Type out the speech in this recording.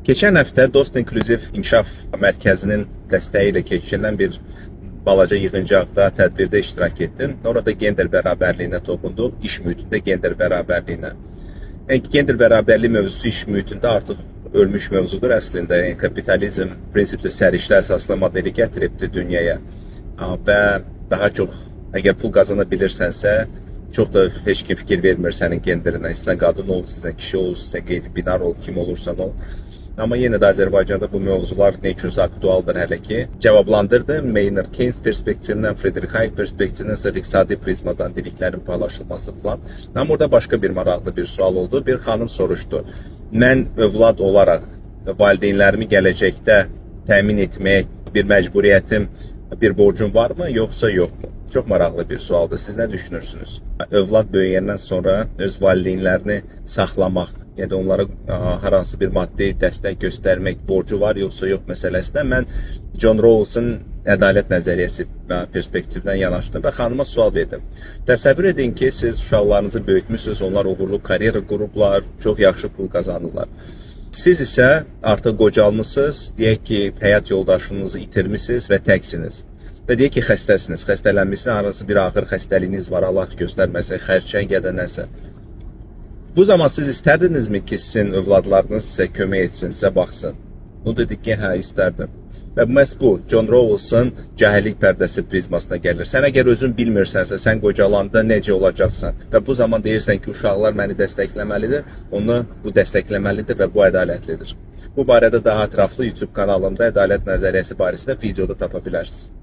Keçən həftə Dost İnklüziv İnkişaf Mərkəzinin dəstəyi ilə keçirilən bir balaca yığıncaqda, tədbirdə iştirak etdim. Orada gender bərabərliyinə toxunduq, iş mühitində gender bərabərliyinə. Yəni gender bərabərliyi mövzusu iş mühitində artıq ölmüş mövzudur əslində. Yəni kapitalizm prinsipdə səriştə əsaslı modeli gətiribdi dünyaya. Və daha çox əgər pul qazana bilirsənsə, çox da heç kim fikir vermir sənin genderinə. İstəsən qadın ol, istəsən kişi ol, istəsən qeyri-binar ol, kim olursan ol. Amma yenə də Azərbaycanda bu mövzular nə üçünsə aktualdır hələ ki. Cavablandırdı Maynard Keynes perspektivindən, Friedrich Hayek perspektivindən, sırf iqtisadi prizmadan biliklərin paylaşılması falan. Amma orada başqa bir maraqlı bir sual oldu. Bir xanım soruşdu. Mən övlad olaraq valideynlərimi gələcəkdə təmin etməyə bir məcburiyyətim, bir borcum varmı, yoxsa yoxmu? Çox maraqlı bir sualdır. Siz nə düşünürsünüz? Övlad böyüyəndən sonra öz valideynlərini saxlamaq, yəni onlara hər hansı bir maddi dəstək göstərmək borcu var yoxsa yox məsələsində mən John Rawls'ın ədalət nəzəriyyəsi perspektivindən yanaşdım və xanıma sual verdim. Təsəvvür edin ki, siz uşaqlarınızı böyütmüsünüz, onlar uğurlu karyera qurublar, çox yaxşı pul qazanırlar. Siz isə artıq qocalmısınız, deyək ki, həyat yoldaşınızı itirmisiniz və təksiniz. Və deyək ki, xəstəsiniz, xəstələnmisiniz, hər hansı bir ağır xəstəliyiniz var, Allah göstərməsin, xərçəng ya da nəsə. Bu zaman siz istərdinizmi ki, sizin övladlarınız sizə kömək etsin, sizə baxsın? O dedi ki, hə, istərdim. Və məhz bu John Rawls'ın cahillik pərdəsi prizmasına gəlir. Sən əgər özün bilmirsənsə, sən qocalanda necə olacaqsan və bu zaman deyirsən ki, uşaqlar məni dəstəkləməlidir, onu bu dəstəkləməlidir və bu ədalətlidir. Bu barədə daha ətraflı YouTube kanalımda ədalət nəzəriyyəsi barəsində videoda tapa bilərsiniz.